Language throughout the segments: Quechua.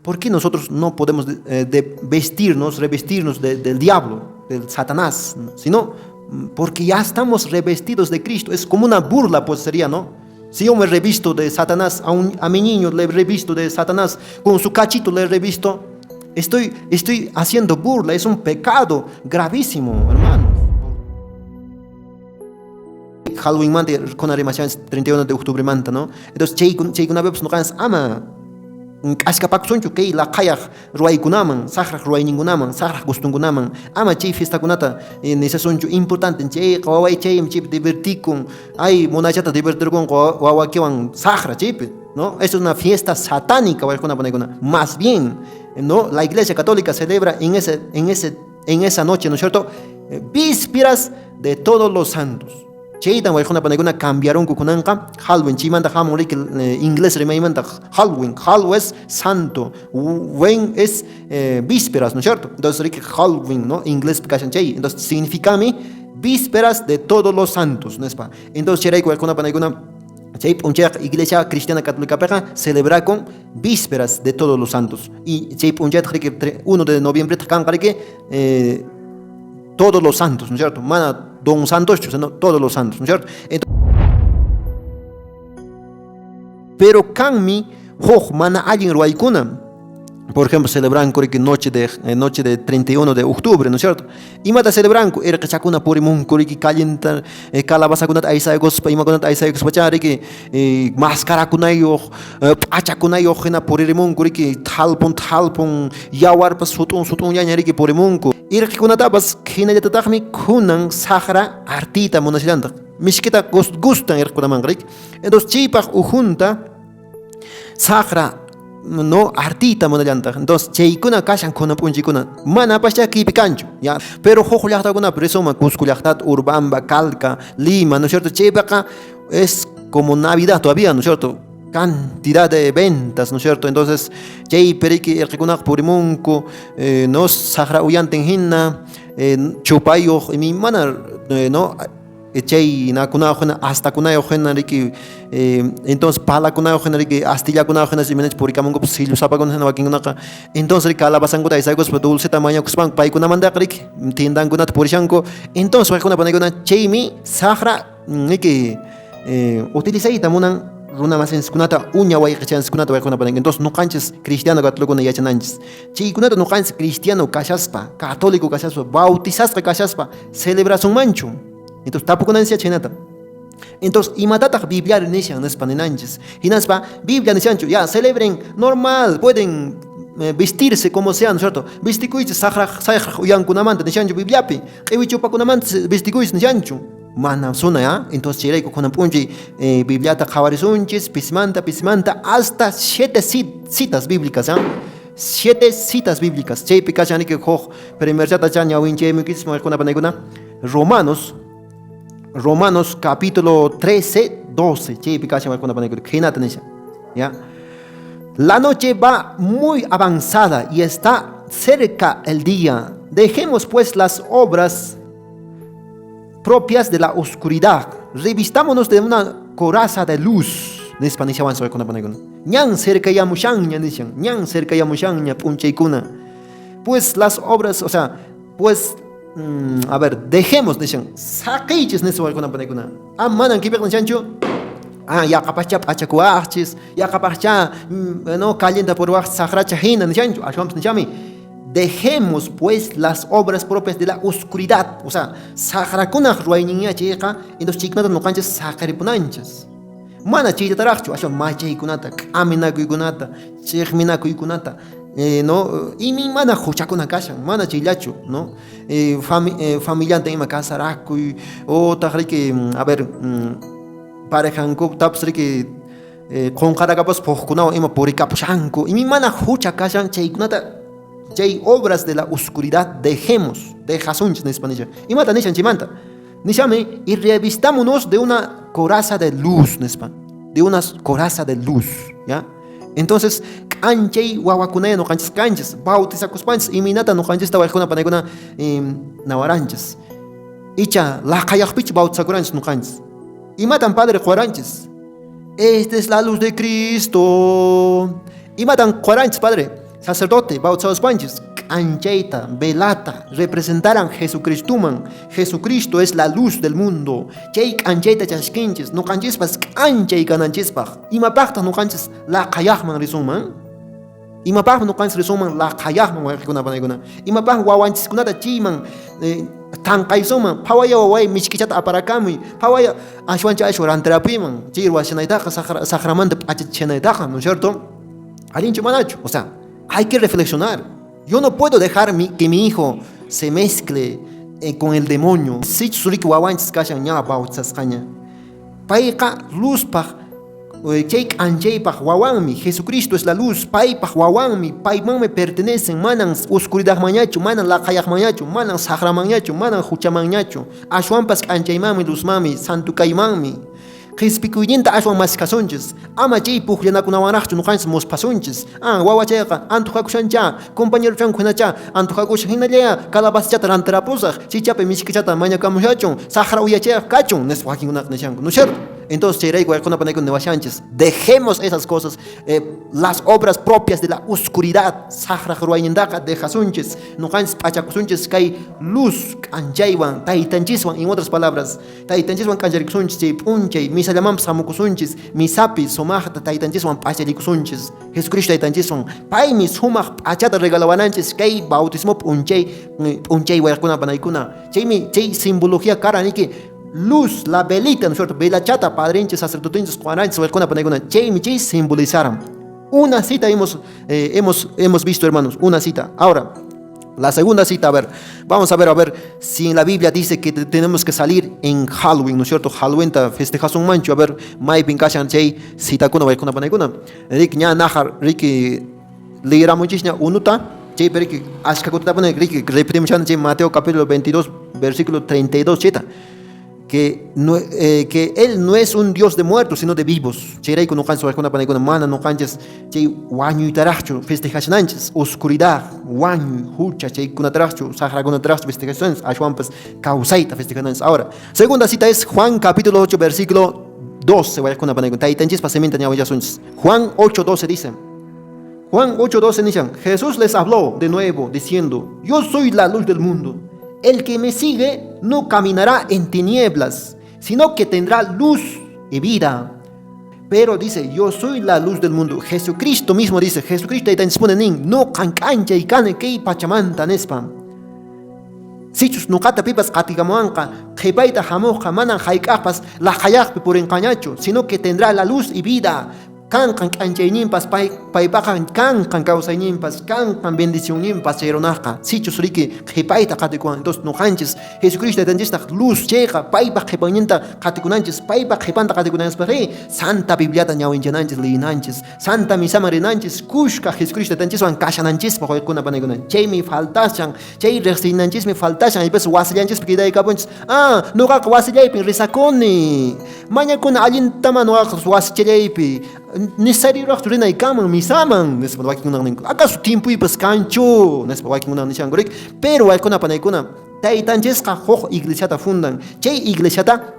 ¿Por qué nosotros no podemos de vestirnos, revestirnos del diablo, del Satanás? Sino porque ya estamos revestidos de Cristo. Es como una burla, pues sería, ¿no? Si yo me revisto de Satanás, a mi niño le revisto de Satanás, con su cachito le revisto, estoy haciendo burla, es un pecado gravísimo, hermano. Halloween manta kuna rimashanchis 31 de octubre manta, ¿no? Entonces chaykunapipas nuqanchis ama k'askapakusunchu kay laqhayaq ruwaykunaman, saqraq ruwayninkunaman, saqraq gustunkunaman, ama chay fiestakunata nisasunchu importante chayqa waway chaymi chaypi divertikun, ay munachata divertirkunqa wawakiwan saqra chaypi, ¿no? Esto es una fiesta satánica, waykuna panaykuna. Más bien, ¿no? La Iglesia Católica celebra en esa noche, ¿no es cierto? Vísperas de todos los santos. Chaytan waykuna panaykuna cambiaronku kunanqa Halloween chaymanta hamun riki inglés rimaymanta Halloween, Hall es santo, wen es vísperas, ¿no es cierto? Entonces riki Halloween, ¿no? Inglés kashan chay. Entonces significami vísperas de todos los santos, ¿no es pa? Entonces chayrayku waykuna panaykuna chay p'unchayqa Iglesia Cristiana Católica celebra con vísperas de todos los santos. Y chay p'unchaytaq riki 1 de noviembre kanqa riki todos los santos, ¿no es cierto? Mana don santos, sino todos los santos, ¿no es cierto? Entonces, pero kanmi huk mana allin ruwaykuna. Por ejemplo, celebranku riki noche de 31 de octubre, ¿no es cierto? Imata celebranku? Irqichakuna purimunku riki calienta calabazakunata aysaykuspa, imakunata aysaykuspa riki mascarakunayuq, p'achakunayuq hina puririmunku riki thalpun thalpun yawarpas sut'un sut'unllaña riki purimunku. Irqikunatapas hinallatataqmi kunan saqra artiyta munashallantaq. Mishkita gustan irqikunamanqa riki. Entonces chaypaq ujunta saqra no artiyta munallantaq. Entonces chaykuna kashan kunan p'unchaykuna mana pascha kaypi kanchu, ya. Pero huk llaqtakunapi risunman Cusco llaqtata, Urubamba, Calca, Lima, ¿no es cierto? Chaypiqa es como Navidad todavía, ¿no es cierto? Cantidad de ventas, ¿no es cierto? Entonces chaypi riki irqikunaqa purimunku, no saqra uyantin hina, chupayuq imaymana, no chay nakunayuq hina astakunayuq hina riki, entonces palakunayuq hina riki astillakunayuq hina imaynachus purikamunkupas sillusapakuna hina wakinkunaqa. Entonces riki calabazankuta aysaykuspa dulceta mañakuspanku paykunamantaqa riki tiendankunata purishanku. Entonces waykuna panaykuna chaymi saqra riki utilizayta munan runa masinchikkunata uña wayqichanchikkunata waykuna panayku. Entonces nuqanchis cristiano católicokuna yachananchis chaykunata nuqanchis cristiano kashaspa, católico kashaspa, bautizasqa kashaspa celebrasunmanchu. Entonces tapukunanchis chhaynata. Entonces imatataq Biblia nishan nispa ninanchis. Hinaspa Biblia nishanchu, ya celebren normal, pueden vestirse como sea, ¿no es cierto? Vestikuychis saqraq saqraq uyankunamanta nishanchu Bibliapi, q'iwi chupakunamanta vestikuychis nishanchu. Mana suna, ¿ya? Entonces chayrayku kunan p'unchay Bibliata qhawarisunchis pisimanta pisimanta hasta 7 citas bíblicas, ¿ya? 7 citas bíblicas. Chaypi kashan riki huk primerchata cha ñawinchaymuykichis waykuna panaykuna. Romanos capítulo 13, 12. Chaypi kashan waykuna panaykuna. Khaynata nishan, ¿ya? La noche va muy avanzada y está cerca el día. Dejemos pues las obras propias de la oscuridad. Revistámonos de una coraza de luz. Nispa nishawanchis waykuna panaykuna. Ñan cercayamushanña nishan, ñan cercayamushanña p'unchaykuna. Pues las obras, o sea, pues a ver, dejemos nishan, saqiychis nispa waykuna panaykuna. Ah, manan kaypiqa nishanchu. Ah, yaqapaschá p'achakuwaqchis, yaqapaschá no calienta puriwaqchis saqracha hina nishanchu, ashwanpas nishami. Dejemos pues las obras propias de la oscuridad, o sea, saqrakunaq ruwayninña chayqa, entonces chaykunata nuqanchis saqiripunanchis. Mana chaytataraqchu, ashwan machaykunata, k'aminakuykunata, chiqminakuykunata, no, imaymana huchakuna kashan, mana chayllachu, no? Familianta ima casarakuy, otaq riki, a ver, parejankutapas riki qunqarakapas hukkunawan ima purikapushanku, imaymana hucha kashan chaykunata, chay obras de la oscuridad dejemos, dejasunchis nispa nishan. Imata nishan chaymanta? Nishami, y revistámonos de una coraza de luz, nispa, de una coraza de luz, ¿ya? Entonces, k'anchay wawakunaya nuqanchis kanchis, bautizakuspanchis, imaynata nuqanchista waykuna panaykuna nawaranchis. Icha laqhayaqpichu bautizakuranchis nuqanchis. Imatan padre quwaranchis? Esta es la luz de Cristo. Imatan quwaranchis, padre? Sacerdote bautizawaspanchis k'anchayta, velata representaran Jesucristoman. Jesucristo es la luz del mundo. Chay k'anchayta chaskinchis, nuqanchispas k'anchay kananchispaq. Imapaqtaq nuqanchis laqhayaqman risunman? Imapaqmi nuqanchis risunman laqhayaqman wayqikuna panaykuna? Imapaqmi wawanchiskunata chayman tanqaysunman? Phawaya waway michkichata aparakamuy, phawaya ashwancha ashwan rantirapuyman, chay ruwashanaytaqa saqramanta p'achachishanaytaqa, ¿no es cierto? Allinchu manachu? O sea, hay que reflexionar. Yo no puedo dejar que mi hijo se mezcle con el demonio. Sichus riki wawanchis kashan ña bautizasqaña. Payqa luzpaq, chay k'anchaypaq wawanmi. Jesucristo es la luz, paypaq wawanmi, paymanmi pertenecen, manan oscuridadmanñachu, manan laqhayaqmanñachu, manan saqramanñachu, manan huchamanñachu. Ashwanpas k'anchaymanmi, luzmanmi, santo kaymanmi. Qhispikuyninta ashwan maskasunchis, ama chay pukllanakunawanraqchu nuqanchis musphasunchis. Ah, wawachayqa antujakushancha, compañerochanku hinacha antujakushan, hinallaya calabazachata rantirapusaq, chichapi michkichata mañakamushachun, saqra uyachayaq kachun, nispa wakinkunaqa nishanku, ¿no es cierto? Entonces chayrayku wayqikuna panaykuna niwashanchis, dejemos esas cosas, las obras propias de la oscuridad, saqraq ruwaynintaqa dejasunchis, nuqanchis p'achakusunchis kay luz k'anchaywan, taytanchiswan, en otras palabras, Taytanchiswan k'ancharikusunchis chay p'unchay, misallamanpas hamukusunchis, misapi sumaqta taytanchiswan p'achallikusunchis, Jesucristo taytanchiswan, paymi sumaq p'achata regalawananchis kay bautismo p'unchay, p'unchay wayqikuna panaykuna. Chaymi chay simbología karan riki, luz, la velita, ¿no es cierto? Velachata padrinchis, sacerdotinchis qowananchis wayqikuna panaykuna, chaymi chay simbolizaran. Una cita hemos visto, hermanos, una cita. Ahora, la segunda cita, a ver, vamos a ver si en la Biblia dice que tenemos que salir en Halloween, ¿no es cierto? Halloween ta festejasunmanchu, a ver, maypin kashan chay citakuna waykuna panaykuna. Riki ña najar, riki leeramunchisña unuta, chaypi riki ashka kutitapuni riki repetimushani chay Mateo capítulo 22, versículo 32 chayta. Que, no, que él no es un Dios de muertos, sino de vivos. Chayrayku nuqanchis waykuna panaykuna mana nuqanchis chay wañuytaraqchu festejashananchis, oscuridad, wañuy, hucha, chaykunataraqchu, saqrakunataraqchu festejashananchis, ashwanpas kawsayta festejananchis. Ahora, segunda cita es Juan capítulo 8, versículo 12, waykuna panaykuna, taytanchispa siminta ñawillasunchis. Juan 8, 12 dice, Juan 8, 12 dicen, Jesús les habló de nuevo diciendo, yo soy la luz del mundo. El que me sigue no caminará en tinieblas, sino que tendrá luz y vida. Pero dice, yo soy la luz del mundo. Jesucristo mismo dice, Jesucristo taytanchispuni nin, nuqan k'anchay kani kay pachamanta nispa. Sichus nuqata pipas qatikamuwanqa, qhipayta hamuqqa manan hayk'aqpas laqhayaqpi purinqañachu, sino que tendrá la luz y vida. Kanqan k'anchayninpas, paypaqa kanqan kawsayninpas, kanqan bendicionninpas chay runaqqa. Sichus riki qhipayta qatikuwan. Entonces nuqanchis Jesucristo taytanchistaq luz chayqa paypaq qhipanninta qatikunanchis, paypaq qhipanta qatikunanchispaqri Santa Bibliata ñawinchananchis, leyinanchis, Santa Misaman rinanchis, kushka Jesucristo taytanchiswan kashananchispaq waykuna panaykuna. Chaymi faltashan, chay riqsinanchismi faltashan, aypas wasillanchispi quedaykapunchis. Ah, nuqaqa wasillaypin rezakuni. Mañakuna allintama nuqaqa wasichallaypi, necesarioraqchu rinay kanman misaman, nispa wakinkunaqa ninku. Acaso tiempoypas kanchu, nispa wakinkunaqa nishanku riki. Pero waykuna panaykuna, taytanchisqa huk iglesiata fundan. Chay iglesiata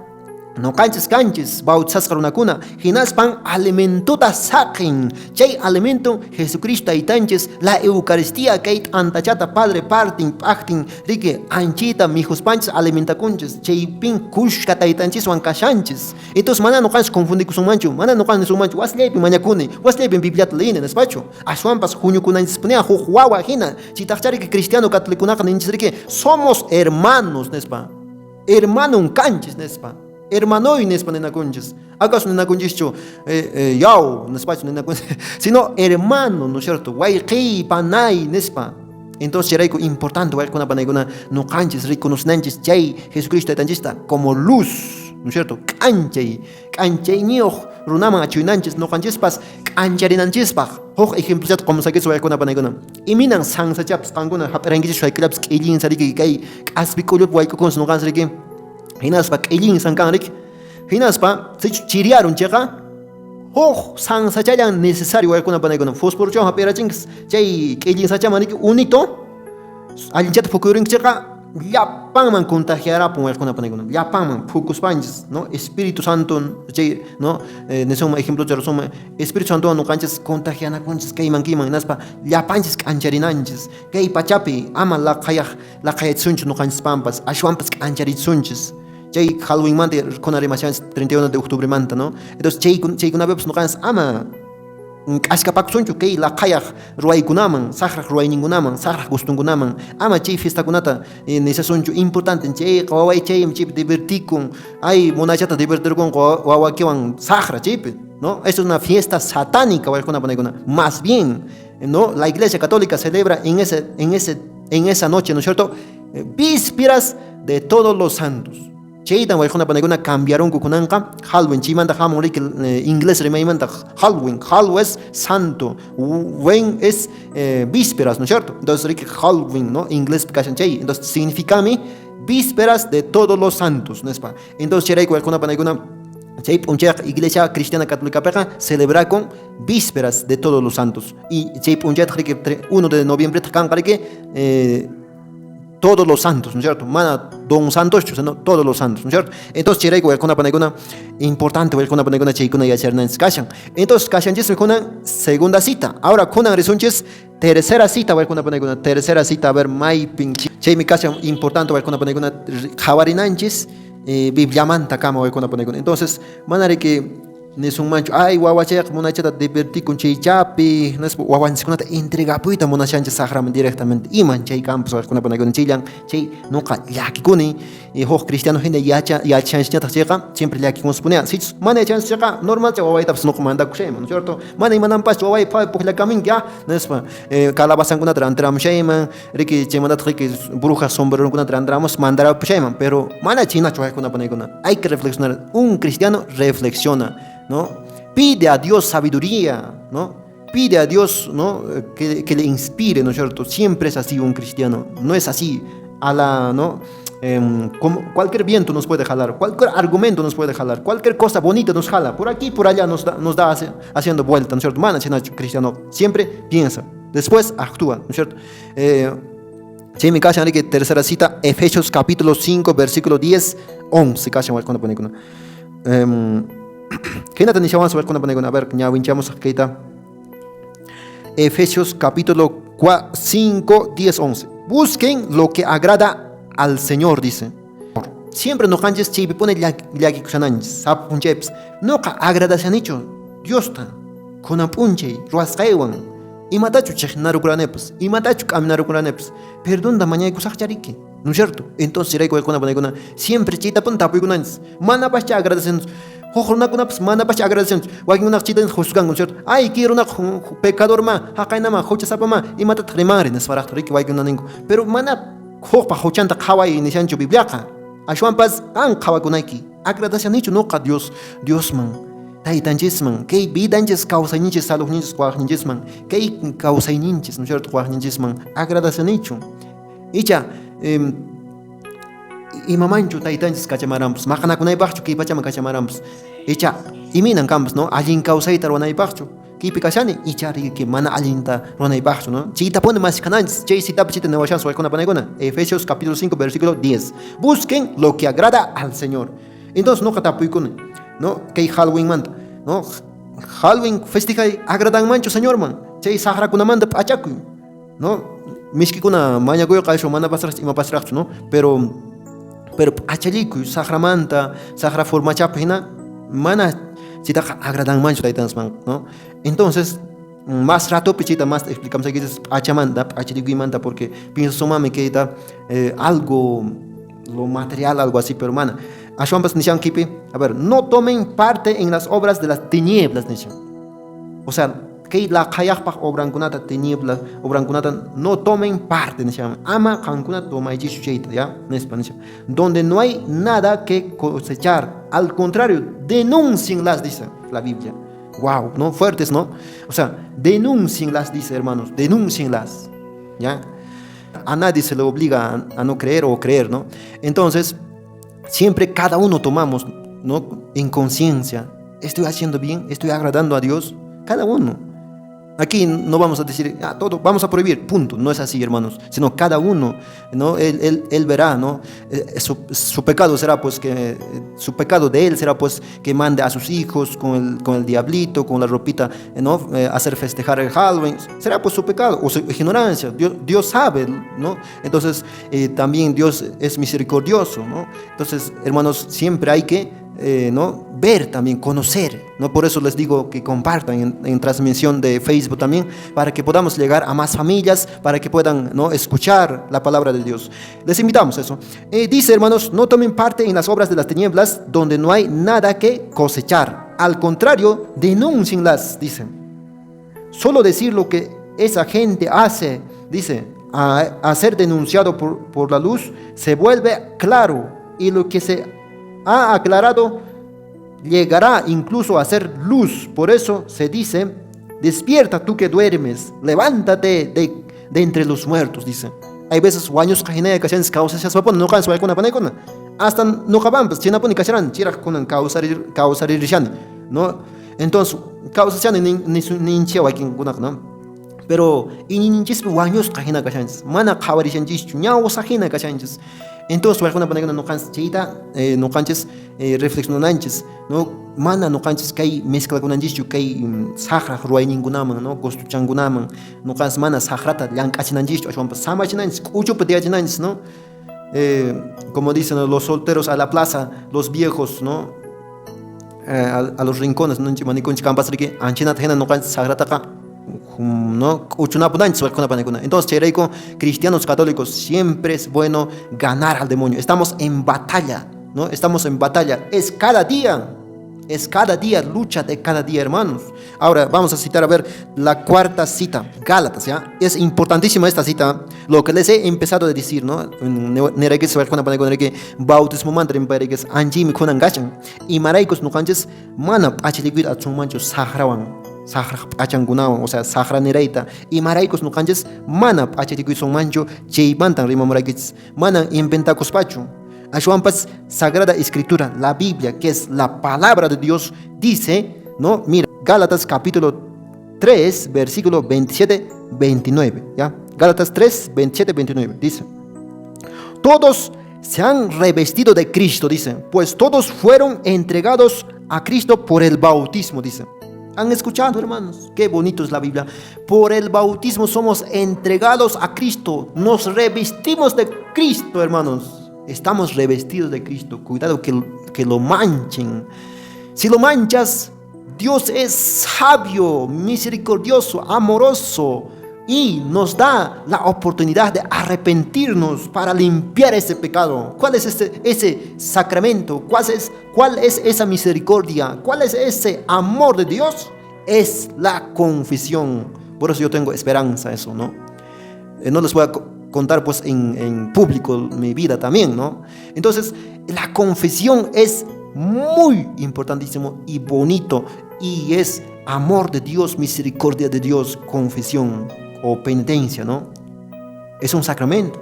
nuqanchis kanchis bautizasqa runakuna, hinaspan alimentuta saqin. Chay alimento Jesucristo taytanchis, la Eucaristía kay t'antachata Padre partin, p'aqtin, riki anchita mijuspanchis alimentakunchis, chaypin kushka taytanchiswan kashanchis. Entonces mana nuqanchis confundikusunmanchu, mana nuqanchis nisunmanchu wasillaypi mañakuni, wasillaypi Bibliata leyini nispachu. Ashwanpas huñukunanchispunia huk wawa hina, chaytaqcha riki cristiano catolicunaqa ninchis riki, somos hermanos nispa. Hermanon kanchis nispa. Hermanoy nispa ninakunchis. ¿Acaso ninakunchischu yaw nispachu ninakunchis? Sino hermano, ¿no es cierto? Wayqiy, panay nispa. Entonces chayrayku importante waykuna panaykuna nuqanchis reconocenanchis chay Jesucristo taytanchista como luz, ¿no es cierto? K'anchay, k'anchayniyuq runaman achuynanchis nuqanchispas k'ancharinanchispaq. Huk ejemplochata qumusakis waykuna panaykuna. Iminan sansachapas qankuna hap'irankichis waykillapis k'illinsa riki kay k'aspi k'ullupi wayk'ukunsa nuqanchis riki. Hinaspa k'illinsan kan riki. Hinaspa sichus chiriarun chayqa huk sansachallan necesario waykuna panaykuna. Fosforochawan hap'irachinkis chay k'illinsachaman riki unito allinchata phukuyurinki chayqa llapa Llapanman contagiarapun wayqikuna panikuna, llapanman phukuspanchis, ¿no? Espíritu Santo chay, ¿no? Nisunman ejemplo churasunman, Espíritu Santowan ñuqanchis contagianakunchis kayman kayman hinaspa llapanchis k'ancharinanchis. Kay pachapi ama laqhayaq laqhayachsunchu ñuqanchispampas, ashwanpas k'ancharichsunchis. Chay Halloweenmanta kuna rimashanchis 31 de octubremanta, ¿no? Entonces chaykunapipas ñuqanchis ama k'askapakusunchu kay laqhayaq ruwaykunaman, saqraq ruwayninkunaman, saqraq gustunkunaman, ama chay fiestakunata nisasunchu importante chayqa waway chaymi chaypi divertikun, ay munachata divertirkunqa wawakiwan saqra chaypi, ¿no? Eso es una fiesta satánica, wayqikuna panaykuna. Más bien, ¿no? La Iglesia Católica celebra en esa noche, ¿no es cierto? Vísperas de todos los santos. Chaytan wayqikuna panaykuna cambiarunku kunanqa Halloween, chaymanta hamun riki inglés rimaymanta Halloween, Hall es santo, wen es vísperas, ¿no es cierto? Entonces riki Halloween, ¿no? Inglés kashan chay, entonces significami vísperas de todos los santos, nispa. Entonces chayrayku wayqikuna panaykuna chay p'unchayqa Iglesia Cristiana Católicapiqa celebra con vísperas de todos los santos. Y chay p'unchaytaq riki 1 de noviembre kanqa riki todos los santos, ¿no es cierto? Mana don santos, sino todos los santos, ¿no es cierto? Entonces chayrayku wayqikuna panaykuna importante wayqikuna panaykuna chaykuna yacharnanchis kashan. Entonces kashanchismi kunan segunda cita. Ahora kunan risunchis tercera cita wayqikuna panaykuna, tercera cita, a ver maypin chaymi kashan importante wayqikuna panaykuna qhawarinanchis Bibliamanta kama wayqikuna panaykuna. Entonces mana riki nisunmanchu ay wawachayqa munaychata divertikun chaychapi nispa wawanchiskunata entregapuyta munashanchis saqraman directamente iman chay campos wayqikuna panaykuna chayllan chay nuqa llakikuni huk cristiano hina yachashanchikñataq chayqa siempre llakikunspunia. Sichus mana yachanchis chayqa normalcha wawaytapas nuqa mandakushayman, ¿no es cierto? Mana imananpaschu waway pukllakaminki nispa calabazankunata rantiramushayman riki chaymantataq riki bruja sombreronkunata rantiramus mandarapishayman, pero mana chaynachu wayqikuna panaykuna. Hay que reflexionar. Un cristiano reflexiona, ¿no? Pide a Dios sabiduría, ¿no? Pide a Dios, ¿no? Que le inspire, ¿no es cierto? Siempre es así un cristiano. No es así a la, ¿no? Como cualquier viento nos puede jalar, cualquier argumento nos puede jalar, cualquier cosa bonita nos jala, por aquí, por allá nos da haciendo vuelta, ¿no es cierto? Mana cristiano siempre piensa, después actúa, ¿no es cierto? Chaymi kashan riki tercera cita, Efesios capítulo 5, versículo 10, 11, kashan wayqikuna panaykuna. Khaynata nishawansi wayqikuna panaykuna, a ver, ñawinchamos kayta. Efesios capítulo 5, 10, 11. Busquen lo que agrada al Señor, dice. Siempre ñuqanchis chaypi pone llakikushananchis, sapa p'unchaypis. Nuqa agradashanichu Diosta, kunan p'unchay ruwasqaywan, imatachu chiqnarukuranipas, imatachu k'aminarukuranipas, perdonta mañaykusaqcha riki, ¿no es cierto? Entonces chayrayku wayqikuna panaykuna siempre chaytapuni tapuykunanchis, manapascha agradecemos. Huk runakunapas manapascha agradecemos. Wakinkunaqa chayta juzganku, ¿no es cierto? Ay, kay runaqa pecadorma, haqaynama, huchasapama, imatataq rimanri nisparaqta riki wakinkuna ninku. Pero mana hukpa huchanta qhaway nishanchu Bibliaqa. Ashwanpas qan qhawakunayki. Agradashanichu nuqa Dios, Diosman, Taytanchisman, kay vidanchis, kawsayninchis, saludninchis, quwaqninchisman, kay kawsayninchis, ¿no es cierto? Quwaqninchisman agradashanichu. Icha imamanchu taytanchis kachamaranpas, maqanakunaypaqchu kay pachaman kachamaranpas. Icha imaynan kanpas, ¿no? Allin kawsayta ruwanaypaqchu kaypi kashani, icha riki mana allinta ruwanaypaqchu, ¿no? Chaytapuni maskananchis, chay citapi chayta niwashanchis wayqikuna panaykuna. Efesios capítulo 5, versículo 10. Busquen lo que agrada al Señor. Entonces nuqa tapuykuni, ¿no? Kay Halloweenmanta, ¿no? Halloween festejay agradanmanchu Señorman, chay saqrakunamanta p'achakuy, ¿no? Miskikuna mañakuyqa aswan mana pasaraqchu ima pasaraqchu, ¿no? Pero p'achallikuy saqramanta, saqra formachapi hina mana chaytaqa agradanmanchu taytanchisman, ¿no? Entonces más ratopi chayta más explicamos p'achamanta, p'achallikuymanta, porque pienso kayta algo lo material, algo así, pero mana. Ashwanpas nishan kipi, a ver, no tomen parte en las obras de las tinieblas, nishan. O sea, kay laqhayaqpaq obrankunata, tinieblas, obrankunata, no tomen parte, nishan. Ama qankuna tomaychischu chayta, ya, nispa nishan. Donde no hay nada que cosechar, al contrario, denúncienlas, dice la Biblia. Wow, ¿no? Fuertes, ¿no? O sea, denúncienlas, dice, hermanos, denúncienlas, ¿ya? A nadie se le obliga a no creer o creer, ¿no? Entonces, siempre cada uno tomamos, ¿no? En conciencia, estoy haciendo bien, estoy agradando a Dios, cada uno. Aquí no vamos a decir, ah, todo, vamos a prohibir, punto. No es así, hermanos. Sino cada uno, ¿no? Él verá, ¿no? Su pecado será, pues, que, su pecado de él será, pues, que mande a sus hijos con el diablito, con la ropita, ¿no? Hacer festejar el Halloween. Será, pues, su pecado o su ignorancia. Dios sabe, ¿no? Entonces, también Dios es misericordioso, ¿no? Entonces, hermanos, siempre hay que ¿no? ver también, conocer, ¿no? Por eso les digo que compartan en transmisión de Facebook también, para que podamos llegar a más familias, para que puedan, ¿no?, escuchar la palabra de Dios. Les invitamos a eso. Dice, hermanos, no tomen parte en las obras de las tinieblas, donde no hay nada que cosechar. Al contrario, denúncienlas, dicen. Solo decir lo que esa gente hace, dice, a ser denunciado por la luz, se vuelve claro, y lo que se ha aclarado llegará incluso a ser luz. Por eso se dice, despierta tú que duermes, levántate de entre los muertos, dice. Hay veces wañusqa hina kashanchis kawsashaspapas ñuqanchis waykuna panaykuna hasta ñuqapanpas chinapuni kasharan chiraq kunan kawsarir kawsaririshani, ¿no? Entonces kawsashani ninchia wakinkunaqa, ¿no? Pero iñiyninchispi wañusqa hina kashanchis, mana qhawarishanchischu, ñawsa hina kashanchis. Entonces waykuna panaykuna ñuqanchis chayta ñuqanchis reflexionanchis, ¿no? Mana ñuqanchis kay mezclakunanchischu kay saqraq ruwayninkunaman, ¿no? Costuchankunaman ñuqanchis mana saqrata llank'achinanchischu, ashwanpas samachinanchis, k'uchupi tiyachinanchis, ¿no? Como dicen, los solteros a la plaza, los viejos, ¿no? A los rincones, ¿no? Manikunchik kanpas riki, anchinata hina ñuqanchis saqrataqa, ¿no? K'uchunapunanchis waykuna panaykuna. Entonces, chayrayku, cristianos católicos, siempre es bueno ganar al demonio. Estamos en batalla, ¿no? Estamos en batalla. Es cada día. Es cada día, lucha de cada día, hermanos. Ahora vamos a citar, a ver, la cuarta cita, Gálatas, ¿ya? Es importantísima esta cita, lo que les he empezado a decir, ¿no? Bautismo anchimi kunan kashan. Imaraykus ñuqanchis mana p'achallikuyta atisunmanchu saqrawan, saqraq p'achankunawan, o sea, saqra nirayta. Imaraykus ñuqanchis mana p'achallikuysunmanchu, chaymantan rimamuraykichis. Mana inventakuspachu. Ashwanpas Sagrada Escritura, la Biblia, que es la palabra de Dios, dice, ¿no? Mira, Gálatas capítulo 3, versículo 27, 29, ¿ya? Gálatas 3, 27, 29, dice: todos se han revestido de Cristo, dice, pues todos fueron entregados a Cristo por el bautismo, dice. ¿Han escuchado, hermanos? Qué bonito es la Biblia. Por el bautismo somos entregados a Cristo. Nos revestimos de Cristo, hermanos. Estamos revestidos de Cristo. Cuidado que lo manchen. Si lo manchas, Dios es sabio, misericordioso, amoroso y nos da la oportunidad de arrepentirnos para limpiar ese pecado. ¿Cuál es ese sacramento? ¿Cuál es esa misericordia? ¿Cuál es ese amor de Dios? Es la confesión. Por eso yo tengo esperanza, eso, ¿no? No les voy a contar pues en público mi vida también, ¿no? Entonces, la confesión es muy importantísimo y bonito y es amor de Dios, misericordia de Dios, confesión o penitencia, ¿no? Es un sacramento.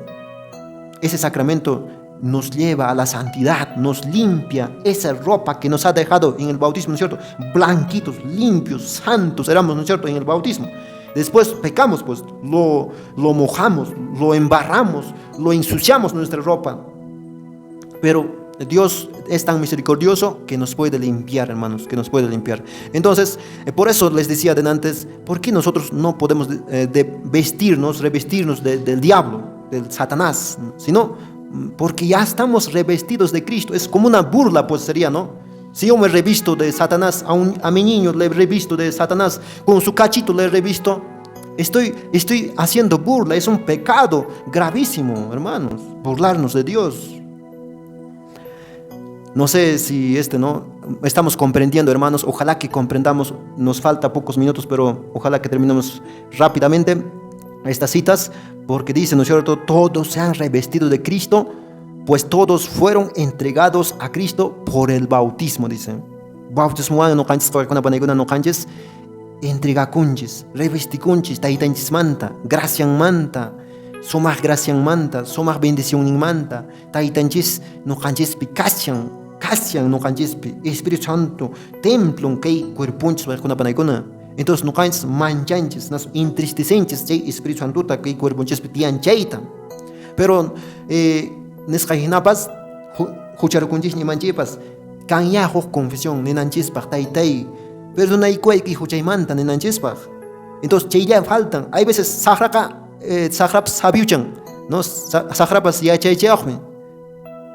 Ese sacramento nos lleva a la santidad, nos limpia esa ropa que nos ha dejado en el bautismo, ¿no es cierto? Blanquitos, limpios, santos éramos, ¿no es cierto?, en el bautismo. Después pecamos, pues lo mojamos, lo embarramos, lo ensuciamos nuestra ropa. Pero Dios es tan misericordioso que nos puede limpiar, hermanos, que nos puede limpiar. Entonces, por eso les decía de antes, ¿por qué nosotros no podemos de vestirnos, revestirnos del diablo, del Satanás? Sino porque ya estamos revestidos de Cristo. Es como una burla, pues sería, ¿no? Si yo me revisto de Satanás, a mi niño le revisto de Satanás, con su cachito le revisto, estoy haciendo burla, es un pecado gravísimo, hermanos, burlarnos de Dios. No sé si ¿no? Estamos comprendiendo, hermanos, ojalá que comprendamos, nos falta pocos minutos, pero ojalá que terminemos rápidamente estas citas, porque dice, ¿no es cierto?, todos se han revestido de Cristo, pues todos fueron entregados a Cristo por el bautismo, dice. Bautismo ñuqanchis panaykuna ñuqanchis entregakunchis, revestikunchis, taytanchismanta, gracianmanta, sumaq gracianmanta, sumaq bendicionninmanta, taytanchis ñuqanchispi kashan, kashan ñuqanchispi, Espíritu Santo, templon kay cuerponchis panaykuna. Entonces nuqanchis manchanchis, nas entristecenchis chay Espíritu Santota kay cuerponchispi tiyan chayta. Pero nisqa hinapas hucharukunchis nimanchikpas kanya huk confesión ninanchispaq, taytay, perdonaykuway kay huchaymanta ninanchispaq. Entonces chaylla faltan. Hay veces saqraqa saqrapas sabiuchan, no, saqrapas yachaychayuqmi.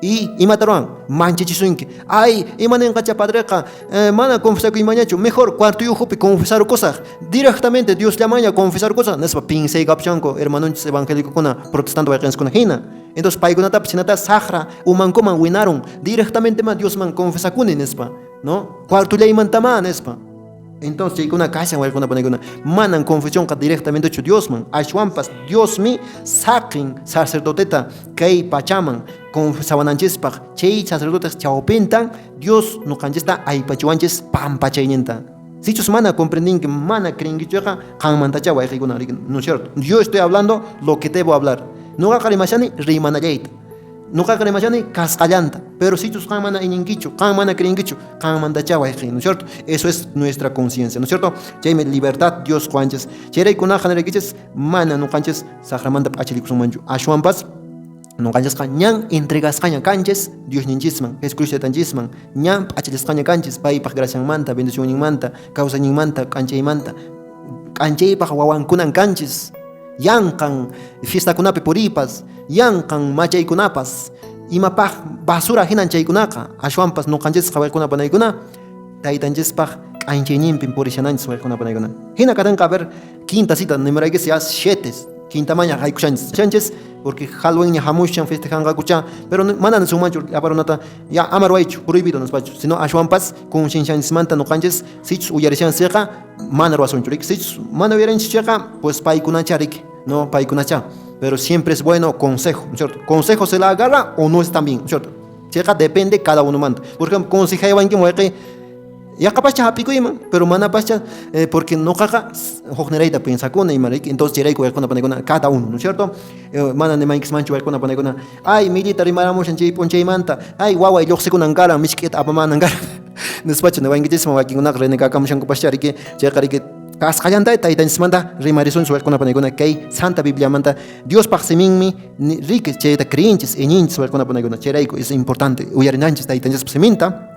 Y imata ruwan manchachisunki. Ay, ima ninqacha padreqa, mana confesakuymanñachu, mejor cuartoyuqpi confesarukusaq, directamente Diosllamaña confesarkusaq nispa pinsaykapuchanku hermanonchis evangélicokuna, protestante wayqinchiskuna hina. Entonces paykunatapas hinata saqra umankuman winarun, directamente ma Diosman confesakuni nispa, no, cuartollaymantama nispa. Entonces chaykuna kashan, waykuna panaykuna, manan confesionqa directamente Diosman, ashwanpas Diosmi saqin sacerdoteta kay pachaman confesawananchispaq. Chay sacerdote chawpintan Dios nuqanchista aypachiwanchis pampachayninta. Sichus mana comprendinki, mana creenkichuqa, qanmantacha, wayqiykuna, ¿no es cierto? Yo estoy hablando lo que debo hablar. Nuqaqa rimashani rimanallayta. Nuqaqa rimashani kasqallanta. Pero sichus qan mana iñinkichu, qan mana creenkichu, qanmantacha, wayqi, ¿no es cierto? Eso es nuestra conciencia, ¿no es cierto? Chaymi libertad Dios quwanchis. Chayraykunaqa niraykichis, mana nuqanchis saqramanta p'achallikusunmanchu. Ashwanpas nuqanchisqa ñan entregasqaña kanchis Diosninchisman, Jesucristo taytanchisman, ñan p'achallisqaña kanchis paypaq gracianmanta, bendicionninmanta, kawsayninmanta, k'anchaymanta. K'anchaypaq wawankunan kanchis. Yanqan fiestakunapi puriypas, yanqan machaykunapas, imapaq basura hinan chaykunaqa. Ashwanpas nuqanchisqa, waykuna panaykuna, taytanchispaq k'anchayninpin purishananchis, waykuna panaykuna. Hina katinqa, a ver, quinta cita, nimaraykis ya siete, quintamaña haykushanchis. Shanchis, porque Halloween hamushan, festejanqakucha, pero mana nisunmanchu llapa runata ya ama ruwaychu, prohibido nispachu, sino ashwanpas conciencianchismanta nuqanchis sichus uyarishanchikqa mana ruwasunchu, riki. Sichus mana uyarinchis chayqa, pues paykunacha, riki, no, paykunacha. Pero siempre es bueno consejo, ¿no es cierto? Consejo se la agarra o no es también, ¿no es cierto? Chayqa depende cada uno manta. Por ejemplo, consejaywanki, wayqi, yaqapascha hap'ikuyman, pero manapascha, porque nuqaqa huknirayta pensakuni ima, riki. Entonces chayrayku, waykuna panaykuna, cada uno, ¿no es cierto? Mana nimaykismanchu, waykuna panaykuna, ay, millita rimaramushan chay p'unchaymanta, ay, waway lluqsikunan karan, misk'ita apamanan karan nispachu niwankichisman wakinkunaqa renegakamushankupascha, riki. Chayqa, riki, kasqallanta taytanchismanta rimarisunchis, waykuna panaykuna, kay Santa Bibliamanta, Diospaq siminmi, riki, chayta creenchis, iñinchis, waykuna panaykuna. Chayrayku es importante uyarinanchis taytanchispa siminta,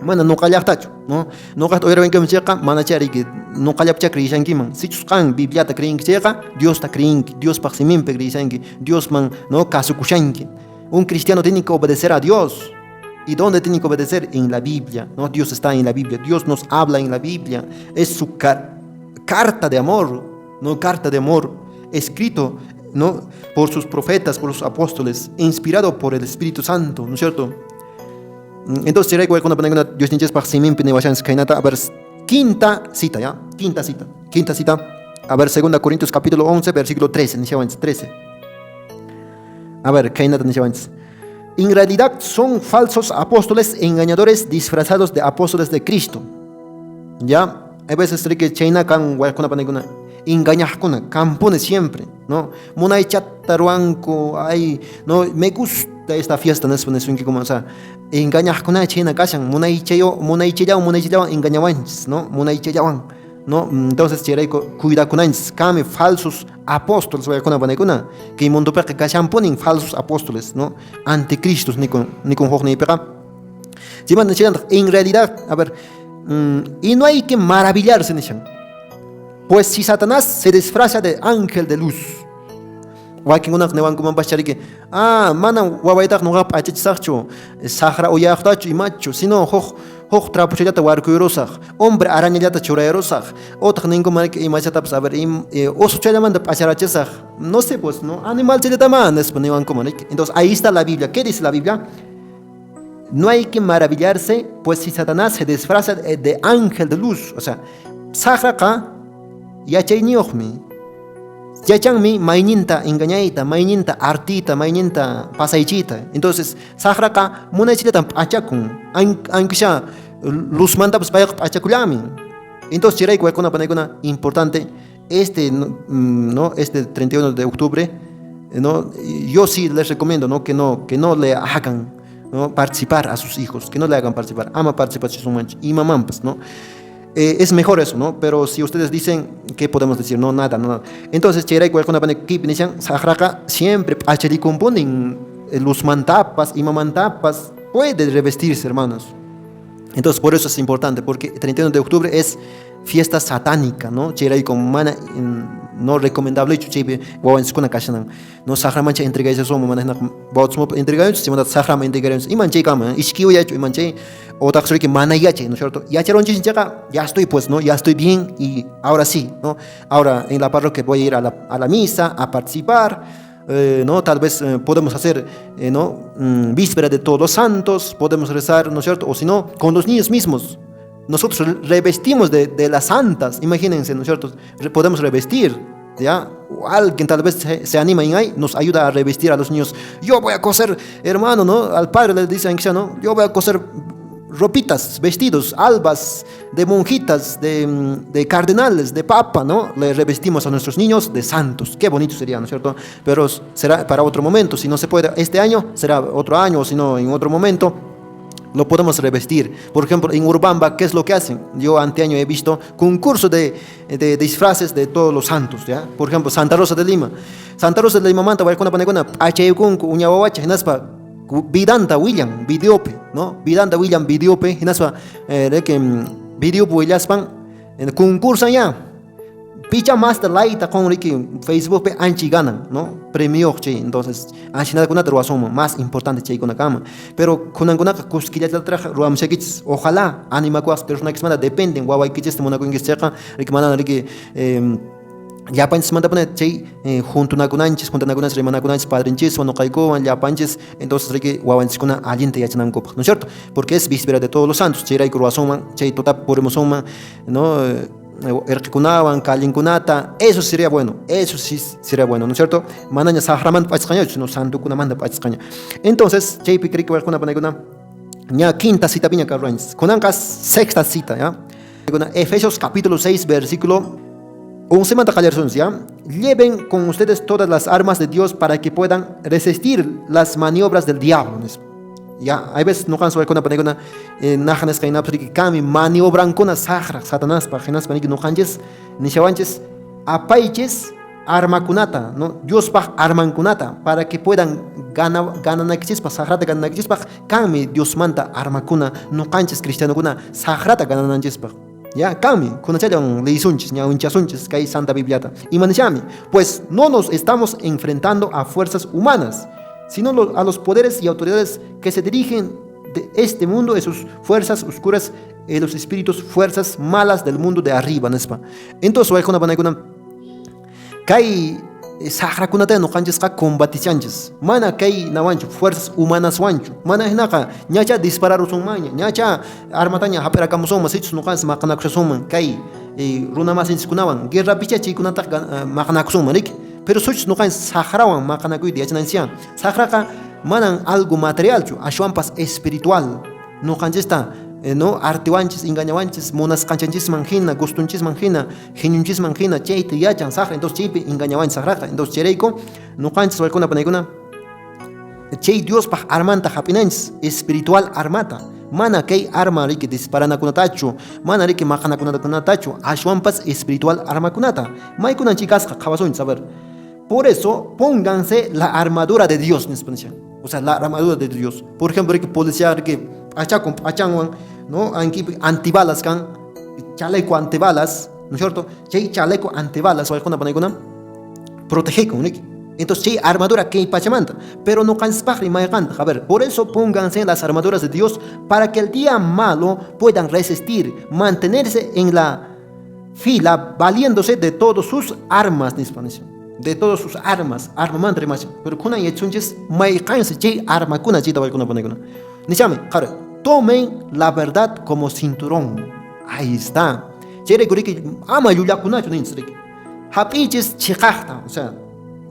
mana nuqallaqtachu, no. Nuqaqta uyariwankiman chayqa, mana riki, nuqallapicha creishankiman. Sichus qan Bibliata creenki chayqa, Diosta creenki, Diospaq siminpi creishanki, Diosman, no, kasukushanki. Un cristiano tiene que obedecer a Dios. ¿Y dónde tiene que obedecer? En la Biblia, ¿no? Dios está en la Biblia, Dios nos habla en la Biblia. Es su carta de amor, ¿no? Carta de amor, escrito, ¿no?, por sus profetas, por sus apóstoles, inspirado por el Espíritu Santo, ¿no es cierto? Entonces, Dios a ver, quinta cita, ¿ya? Quinta cita, quinta cita. A ver, 2 Corintios capítulo 11, versículo 13, 13. A ver, en realidad son falsos apóstoles, engañadores disfrazados de apóstoles de Cristo. ¿Ya? Hay veces que chayna kan engañaqkuna kanpuni siempre, ¿no? Munaychata ruwanku, ay, no, me gusta esta fiesta nispa nisunki como, o sea, engañaqkuna chayna kashan, munaychayo, munaychallawan, munaychallawan engañawanchis, ¿no? Munaychallawan, ¿no? Entonces chayrayku cuidakunanchis, kanmi falsos apóstoles, waykuna panaykuna, kay mundopiqa kashanpunin falsos apóstoles, ¿no? Anticristos nikun, nikun hukniypiqa. Chaymanta chayantaq, en realidad, a ver, y no hay que maravillarse nishan. Pues si Satanás se disfraza de ángel de luz. Wakinkunaq niwankumanpas riki, ah, mana wawaytaq nuqa p'achachisaqchu, saqra uyaqtachu imachu, sino huk huk trapuchallata warkuyrusaq, hombre arañallata churayrusaq, utaq ninkuman imachatapas, a ver, usuchallamanta p'acharachisaq, no sé pues, no, animal challatama nispa niwankuman. Entonces ahí está la Biblia. ¿Qué dice la Biblia? No hay que maravillarse, pues si Satanás se disfraza de ángel de luz, o sea, saqraqa yachayniyuqmi. Yachanmi mayninta engañayta, mayninta artita, mayninta pasaychita. Entonces, saqraqa munaychillatan p'achakun, aunque sea luzmantapas payqa p'achakullami. Entonces, chayrayku, waykuna panaykuna, importante este, no, este 31 de octubre, no, yo sí les recomiendo, ¿no?, que no le hagan, ¿no?, participar a sus hijos, que no le hagan participar. Ama participachisunmanchu imamanpas, ¿no? Es mejor eso, ¿no? Pero si ustedes dicen, ¿qué podemos decir? No, nada, no, nada. Entonces, chayrayku waykuna kaypi nishan, saqraqa siempre p'achallikunpunin luzmantapas, imamantapas, puede revestirse, hermanos. Entonces, por eso es importante, porque el 31 de octubre es fiesta satánica, ¿no? Chayrayku mana no recomendable chaypi wawanchiskuna kashanan. No saqramancha entregaychasunman, mana hinaqa bautismopi entregayunchis, chaymanta saqraman entregayunchis. Iman chay kanman, iskay uyachu, iman chay otaq riki mana yachay, ¿no es cierto? Yacharunchis chayqa, ya estoy pues, ¿no? Ya estoy bien y ahora sí, ¿no? Ahora en la parroquia voy a ir a la misa, a participar, ¿no? Tal vez podemos hacer, ¿no? Víspera de Todos los Santos, podemos rezar, ¿no es cierto? O si no, con los niños mismos. Nosotros revestimos de las santas, imagínense, ¿no es cierto? Podemos revestir, ¿ya? O alguien tal vez se anima y ahí nos ayuda a revestir a los niños. Yo voy a coser, hermano, ¿no? Al padre le dicen, ¿no? Yo voy a coser ropitas, vestidos, albas de monjitas, de cardenales, de papa, ¿no? Le revestimos a nuestros niños de santos. Qué bonito sería, ¿no es cierto? Pero será para otro momento. Si no se puede este año, será otro año, o si no, en otro momento lo podemos revestir. Por ejemplo, en Urubamba, ¿qué es lo que hacen? Yo anteaño he visto concurso de disfraces de todos los santos, ¿ya? Por ejemplo, Santa Rosa de Lima. Santa Rosa de Lima manta waykuna panikuna p'achaykunku uña wawacha hinaspa vidanta willan videopi, ¿no? Vidanta willan videopi hinaspa de que videopi willaspan concursan ya. Picha masta liketa qun riki Facebookpi anchi ganan, ¿no? Premio chay. Entonces, anchinakunata ruwasunman, más importante chaykuna kanman. Pero kunankunaqa kuskillallataraq ruwamushakichis. Ojalá animakuwaq personakismanta dependen wawaykichista munakunkichis chayqa, riki mana riki llapanchismantapuni chay juntunakunanchis, juntanakunanchis, rimanakunanchis padrinchiswan, nuqaykuwan, llapanchis, entonces riki wawanchiskuna allinta yachanankupaq, ¿no es cierto? Porque es víspera de Todos los Santos, chayrayku ruwasunman, chay tutapi purimusunman, ¿no? Irqikunawan, kallinkunata, eso sería bueno, eso sí sería bueno, ¿no es cierto? Manaña saqramanta p'achisqañachu, sino santukunamanta p'achisqaña. Entonces, chaypi riki waykuna panikuna, ña quinta citapiña karruanchis. Kunanqa sexta cita, ¿ya? Efesios capítulo 6, versículo 11 manta qallarisunchis, ¿ya? Lleven con ustedes todas las armas de Dios para que puedan resistir las maniobras del diablo. Ya, hay veces nuqanchis waykuna panikuna naqa nisqa hinapas riki kanmi maniobrankuna saqra Satanaspaq hinaspa niki nuqanchis nishawanchis apaychis armakunata, ¿no? Diospaq armankunata para que puedan gananaykichispaq, saqrata gananaykichispaq kanmi Diosmanta armakuna nuqanchis cristianokuna saqrata ganananchispaq. Ya, kanmi, kunachallan leyisunchis, ñawinchasunchis kay Santa Bibliata. Ima nishami, pues no nos estamos enfrentando a fuerzas humanas, sino a los poderes y autoridades que se dirigen de este mundo, esos fuerzas oscuras, los espíritus, fuerzas malas del mundo de arriba, nispa. Entonces, waykuna panaykuna, kay saqrakunata nuqanchisqa combatichanchis. Mana kay nawanchu, fuerzas humanas wanchu. Mana hinaqa ñacha dispararusunmanña, ñacha armataña hap'irakamusunman, sichus nuqanchis maqanakushasunman kay runa masinchiskunawan, guerrapicha chaykunataqa maqanakusunman, riki? Pero sichus nuqanchis saqrawan maqanakuyta yachananchis. Saqraqa manan algo materialchu, ashwanpas espiritual. Nuqanchista no artiwanchis, engañawanchis, munasqanchanchisman hina, gustunchisman hina, geniunchisman hina, chayta yachan saqra, entonces chaypi engañawanchis saqraqa. Entonces chayrayku nuqanchis waykuna panaykuna chay Diospaq armanta hap'inanchis, espiritual armata. Mana kay arma riki disparanakunatachu, mana riki maqanakunatachu, ashwanpas espiritual armakunata. Maykunan chay kasqa qhawasunchis, a ver. Por eso, pónganse la armadura de Dios, nispa nishan. O sea, la armadura de Dios. Por ejemplo, riki policía riki p'achakun p'achanwan, ¿no? Ankipi antibalas kan, chaleco antibalas, ¿no es cierto? Chay chaleco antibalas, waykuna panaykuna, protegekun, riki. Entonces, chay armadura kay pachamanta. Pero nuqanchispaqri mayqantaq. A ver, por eso pónganse las armaduras de Dios para que el día malo puedan resistir, mantenerse en la fila, valiéndose de todas sus armas, nispa nishan. De todas sus armas, armamanta rimashan. Pero kunan yachunchis mayqansi chay armakuna chayta waykuna panaykuna. Nishami, qara, tomen la verdad como cinturón. Ahí está. Chayrayku riki ama llullakunachu ninchis riki. Hap'ichis chiqaqta, o sea,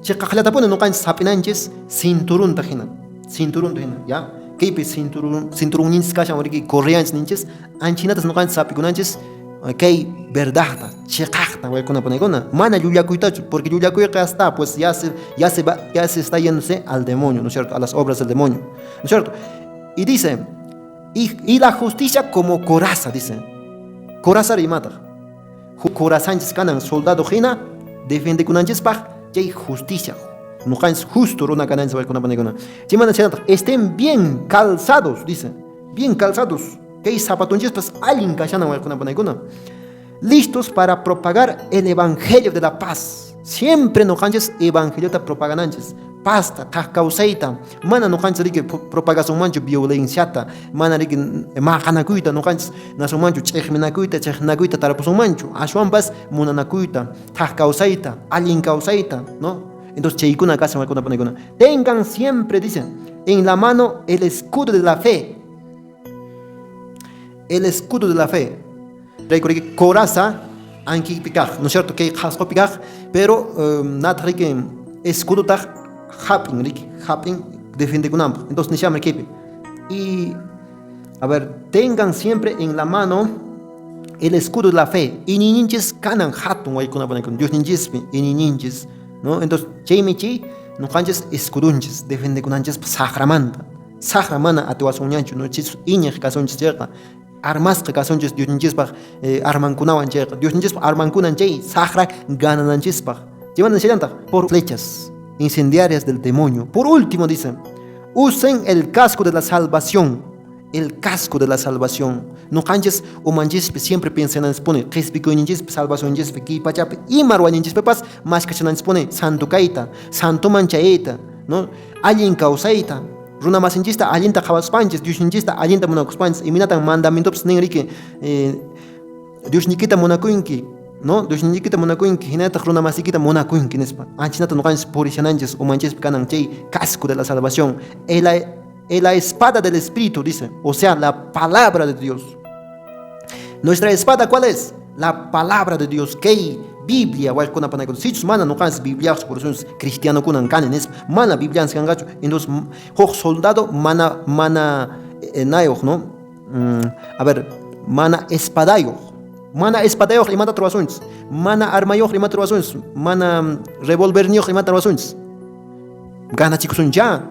chiqaqllatapuni nuqanchis hap'inanchis cinturonta hina. Cinturonta hina, ya? Kaypi cinturón, cinturonninchis kashan riki correanchis ninchis, anchinatas nuqanchis hap'ikunanchis kay verdadta, chiqaqta waykuna panaykuna. Mana llullakuytachu, porque llullakuyqa hasta pues ya se va, ya se está yéndose al demonio, ¿no es cierto? A las obras del demonio, ¿no es cierto? Y dice, y la justicia como coraza, dice. Corazari imataq? Huk corazanchis kanan soldado hina defendekunanchispaq chay justicia. Ñuqanchis justo runa kananchis wayqikuna panikuna. Chaymanta chaynataq estén bien calzados, dice. Bien calzados. Kay zapatonchispas allin kashanan wayqikuna panikuna. Listos para propagar el evangelio de la paz. Siempre ñuqanchis evangeliota propagananchis. Pazta, thak kawsayta, mana ñuqanchis riki propagasunmanchu violenciata, mana riki maqanakuyta ñuqanchis nasunmanchu ch'iqminakuyta, chiqnakuyta tarpusunmanchu, ashwanpas munanakuyta, thak kawsayta, allin kawsayta, ¿no? Entonces chaykuna kashan waykuna panikuna. Tengan siempre, dicen, en la mano el escudo de la fe. El escudo de la fe. Rayku riki coraza ankiypi kaq, ¿no es cierto? Kay qhasqupi kaq, pero nataq riki escudotaq hap'in riki, hap'in defendekunanpaq. Entonces nishanmi kaypi. Y a ver, tengan siempre en la mano el escudo de la fe. Iñiyninchis kanan hatun waykuna panikuna, Diosninchispi iñiyninchis, ¿no? Entonces chaymi chay ñuqanchis escudonchis defendekunanchispa saqramanta. Saqra mana atiwasunñachu, ¿no? Chis iñiq kasunchis chayqa, armasqa kasunchis Diosninchispaq armankunawan chayqa, Diosninchispaq armankunan chay saqra ganananchispaq. Chaymanta nishallantaq, por flechas incendiarias del demonio. Por último dicen, usen el casco de la salvación. El casco de la salvación. Ñuqanchis umanchispi siempre piensananchispuni, qhispikuyninchispi, salvacionchispi, kay pachapi ima ruwayninchispipas maskachananchispuni santo kayta, santoman chayayta, ¿no? Allin kawsayta, runa masinchista allinta qhawaspanchis, Diosninchista allinta munakuspanchis, imaynatan mandamientopas nin riki, Diosniykita munakunki, ¿no? Diosniykita munakunki, hinallataq runa masiykita munakunki nispa. Anchinata ñuqanchis purishananchis umanchispi kanan chay casco de la salvación. La espada del Espíritu, dice, o sea, la palabra de Dios. Nuestra espada, ¿cuál es? La palabra de Dios. Kay Biblia, wayqikuna panikuna, sichus mana ñuqanchis Bibliaqa purisunchis cristianokunan kani nispa, mana Biblianchis kanqachu, entonces huk soldado mana mana nayuq, ¿no? A ver, mana espadayuq. Mana espadayuq imata ruwasunchis, mana armayuq imata ruwasunchis, mana revolverniyuq imata ruwasunchis. Ganachikusunchá,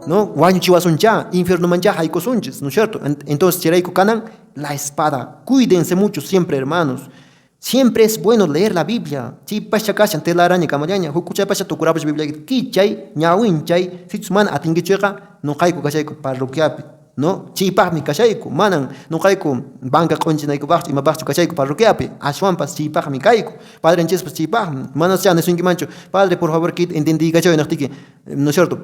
¿no? Wañuchiwasunchá, infiernomanchá haykusunchis, ¿no es cierto? Entonces chayrayku kanan la espada. Cuídense mucho siempre, hermanos. Siempre es bueno leer la Biblia. Chaypascha kashan telaraña kamallaña, huk kuchaypascha tukurapush Biblia kichay, ñawinchay, sichus mana atinkichuyqa ñuqayku kashayku parroquiapi, ¿no? Chaypaqmi kashayku, manan ñuqayku banca q'unchinaykupaqchu imapaqchu kashayku parroquiapi, ashwanpas chaypaqmi kayku. Padrenchispas chaypaqmi, manascha nisunkimanchu, padre, por favor, kayta entendiykachaw naqtiki, ¿no es cierto?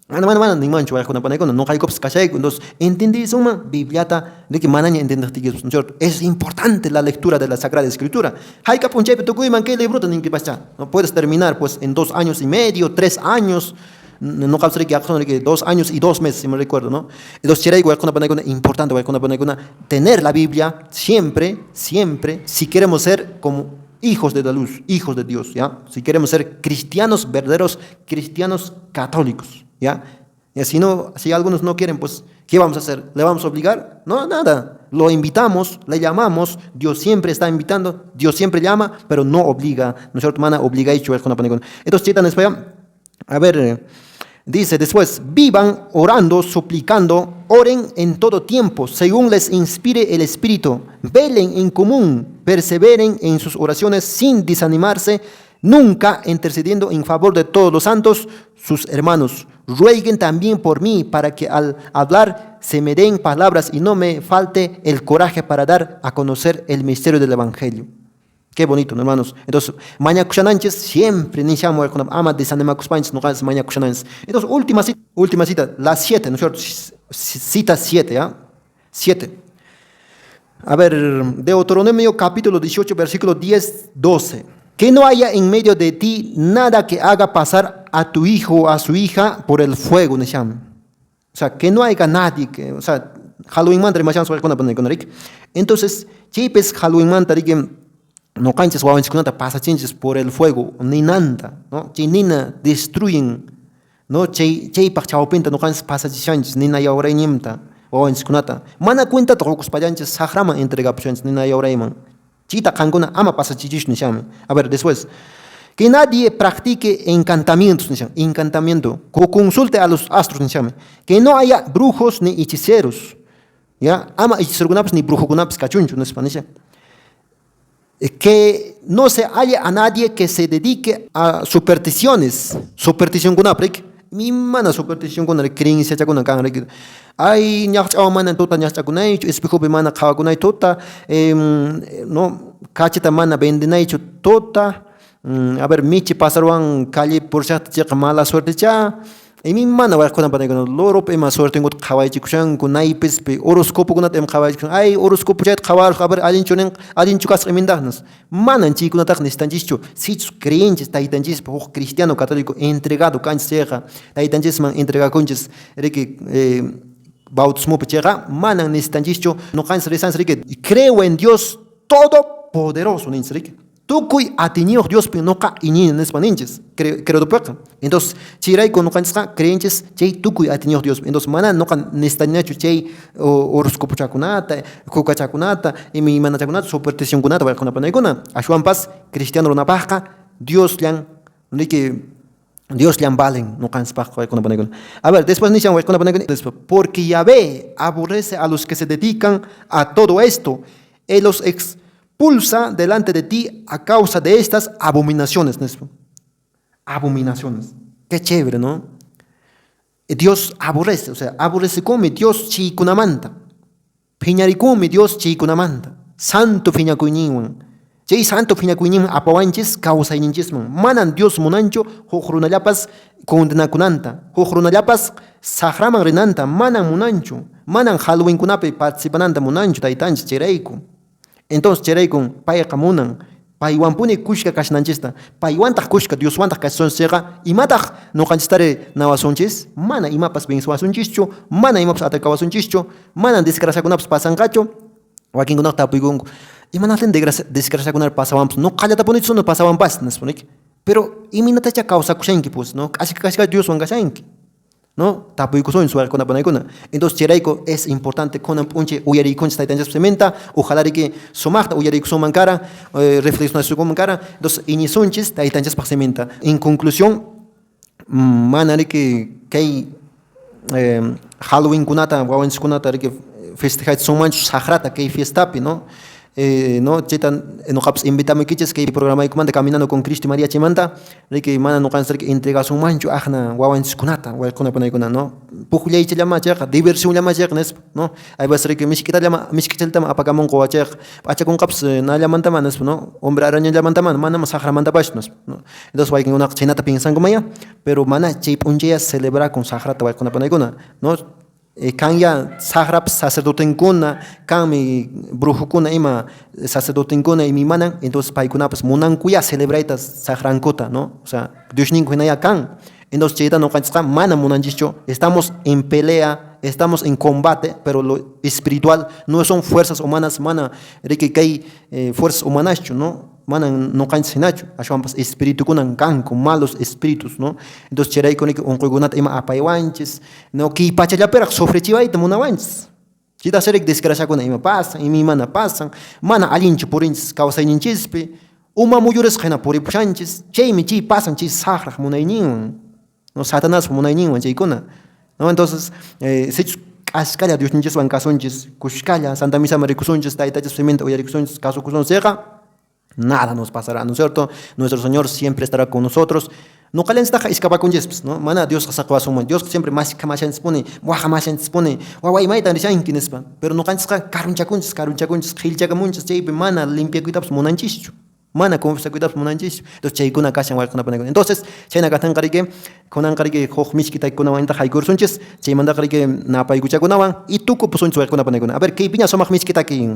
Mana, mana, mana ninmanchu wayqikuna panikuna, ñuqaykupas kashayku. Entonces, entendiysunman Bibliata, de que manaña entendiqtiykipas, ¿no es cierto? Es importante la lectura de la Sagrada Escritura. Hayka p'unchaypi tukuyman kay librota ninkipascha. No puedes terminar pues en 2 años y medio, 3 años. Ñuqapas riki yaqasun riki 2 años y 2 meses, si me recuerdo, ¿no? Entonces, chayrayku wayqikuna panikuna, importante wayqikuna panikuna, tener la Biblia siempre, siempre, si queremos ser como hijos de la luz, hijos de Dios, ¿ya? Si queremos ser cristianos verdaderos, cristianos católicos, ¿ya? Y si no, si algunos no quieren, pues, ¿qué vamos a hacer? ¿Le vamos a obligar? No, nada. Lo invitamos, le llamamos, Dios siempre está invitando, Dios siempre llama, pero no obliga, ¿no es cierto? Mana obligaychu. Entonces, chitan después, a ver, dice después, vivan orando, suplicando, oren en todo tiempo, según les inspire el Espíritu, velen en común, perseveren en sus oraciones sin desanimarse, nunca, intercediendo en favor de todos los santos, sus hermanos. Rueguen también por mí, para que al hablar se me den palabras y no me falte el coraje para dar a conocer el misterio del Evangelio. Qué bonito, ¿no, hermanos? Entonces, mañakushananchis siempre nishamu ama desanimakuspanchis ñuqanchis mañakushananchis. Entonces, última cita, la 7, ¿no es cierto? Cita 7, ¿ya? 7. A ver, Deuteronomio capítulo 18, versículo 10, 12. Que no haya en medio de ti nada que haga pasar a tu hijo o a su hija por el fuego, nisham. O sea, que no haya nadie que, o sea, Halloween manta rimashan. Entonces, chaypis Halloween manta riki ñuqanchis wawanchiskunata pasachinchis por el fuego, ninanta, ¿no? Chay nina destruyen, ¿no? Chay chaypaq chawpinta ñuqanchis pasachishanchis nina yawrayninta wawanchiskunata. Mana cuentata qukuspallanchis saqraman entregapushanchis nina yawrayman. Chayta qankuna ama pasachichischu nishanmi. A ver, después, que nadie practique encantamientos, nishan, encantamiento, o consulte a los astros, nishanmi. Que no haya brujos ni hechiceros, ¿ya? Ama hechicerokunapas ni brujokunapas kachunchu, nispa nishan. Que no se halle a nadie que se dedique a supersticiones. Supersticionkunapaq riki. Imana supersticionkuna creenciachakuna kan riki. Ay, ñaqch'awan mana tuta ñaqch'akunaychu, espejopi mana qhawakunay tuta, no, kachita mana vendenaychu tuta, a ver, michi pasarwan calle purishaqta chayqa mala suertecha. Imana wayquna panaykuna loropi ima suertenkuta qhawaychikushanku, naypespi horoscopokunata ima qhawaychikushanku. Ay, horoscopo chayta qhawarusqa, a ver, allinchu ninqa, allinchu kasqa imindaqnas. Manan chaykunataqa necesitanchischu. Sichus creenchis taytanchispa huk cristiano católico entregado kanchis chayqa, taytanchisman entregakunchis riki bautismopi chayqa, manan necesitanchischu. Ñuqanchis rezanchis riki, creo en Dios todopoderoso ninchis riki. Tukuy atiyniyuq Diospi ñuqa iñini nispa ninchis credopiqa. Entonces chayrayku ñuqanchisqa creenchis chay tukuy atiyniyuq Diospi. Entonces mana ñuqa necesitaniñachu chay horoscopochakunata, kukachakunata, imaymanachakunata, supersticionkunata wayquna panaykuna. Ashwanpas cristiano runapaqqa Diosllan riki, Diosllan valen ñuqanchispaqqa wayquna panaykuna. A ver, después nishan wayquna panaykuna, porque Yahvé aborrece a los que se dedican a todo esto. Él los expulsa delante de ti a causa de estas abominaciones. Abominaciones. Qué chévere, ¿no? Dios aborrece, o sea, aborrece come Dios chaykunamanta. Phiñarikunmi Dios chaykunamanta. Santo phiñakuyninwan. Chay santo phiñakuyninwan apawanchis kawsayninchisman. Manan Dios munanchu huk runallapas condenakunanta, huk runallapas saqraman rinanta, manan munanchu. Manan Halloweenkunapi participananta munanchu taytanchis chayrayku. Entonces chayraykun payqa munan paywanpuni kushka kashananchista, paywantaq kushka Dioswantaq kashasunchis chayqa, imataq ñuqanchistari nawasunchis? Mana imapas vencewasunchishchu, mana imapas atacawasunchischu, mana desgraciakunapas pasanqachu. Wakinkunaqa tapuykunku, imanaqtin desgraciakunari pasawanpas, ñuqallatapunichu pasawanpas nispa niki. Pero imaynatacha kawsakushanki pues, no? K'ashka k'ashka Dioswan kashanki. No? Tapuykusunchis wayqikuna panaykuna. Entonces chayrayku es importante kunan p'unchay uyariykunchis taytanchispa siminta, ojalá riki sumaqta uyariykusunman kara, reflexionasunman kara. Entonces iñisunchis taytanchispaq siminta. En conclusión, mana riki kay Halloweenkunata wawanchiskunata riki festejachisunmanchu saqrata kay fiestapi, no? No, chayta ñuqapas invitamuykichis kay programaykumanta Caminando con Cristo y María chaymanta, riki mana ñuqanchis riki entregasunmanchu aqna wawanchiskunata wayqikuna panaykuna, no? Pukllaychillama chayqa, diversionllama chayqa nispa, no? Hay veces riki misk'itallama misk'ichillatama apakamunqa wawa chayqa, p'achakunqapas nallamantama nispa, no? Hombre arañallamantama, manama saqramantapaschu nispa, no? Entonces wakinkunaqa chaynata piensankumaya, pero mana chay p'unchaya celebrakun saqrata wayqikuna panaykuna, no? Kan ya saqrapas sacerdotenkuna, kanmi brujokuna ima sacerdotenkuna imaymanan, entonces paykunapas munankuya celebrayta saqrankuta, no? O sea, Diosninku hinaya kan. Entonces chayta ñuqanchisqa mana munanchischu. Estamos en pelea, estamos en combate, pero lo espiritual no son fuerzas humanas, mana riki kay fuerzas humanaschu, no? Manan ñuqanchis hinachu, ashwanpas espiritukunan kanku, malos espíritus, no? Entonces chayrayku niki unquykunata ima apaywanchis, no, kay pachallapiraq sufrichiwayta munawanchis. Chayta riki desgraciakuna ima pasan, imaymana pasan, mana allinchu purinchis kawsayninchispi, uma muyurisqa hina puripushanchis, chaymi chay pasan chay saqraq munayninwan, no, Satanaspa munayninwan chaykuna. No, entonces, sichus k'askalla Diosninchiswan kasunchis, kushkalla Santa Misaman rikusunchis, taytachis siminta uyarikusunchis, kasukusunchis chayqa, nada nos pasará, ¿no es cierto? Nuestro Señor siempre estará con nosotros. Ñuqallanchistaqa iskapakunchispas, ¿no? Mana Diosqa saqawasunman. Diosqa siempre maskhamashanchispuni, waqamashanchispuni, waway maytan rishanki nispa. Pero ñuqanchisqa karunchakunchis, karunchakunchis, qhillchakamunchis, chaypi mana limpiakuytapas munanchischu. Mana confesakuytapas munanchischu. Entonces chaykuna kashan wayqikuna panaykuna. Entonces chayna kaqtinqa riki, kunanqa riki huk misk'i takikunawan haykursunchis, chaymantaqa riki napaykuchakunawan y tukupusunchis wayqikuna panaykuna. A ver, kaypiña sumaq misk'i taki.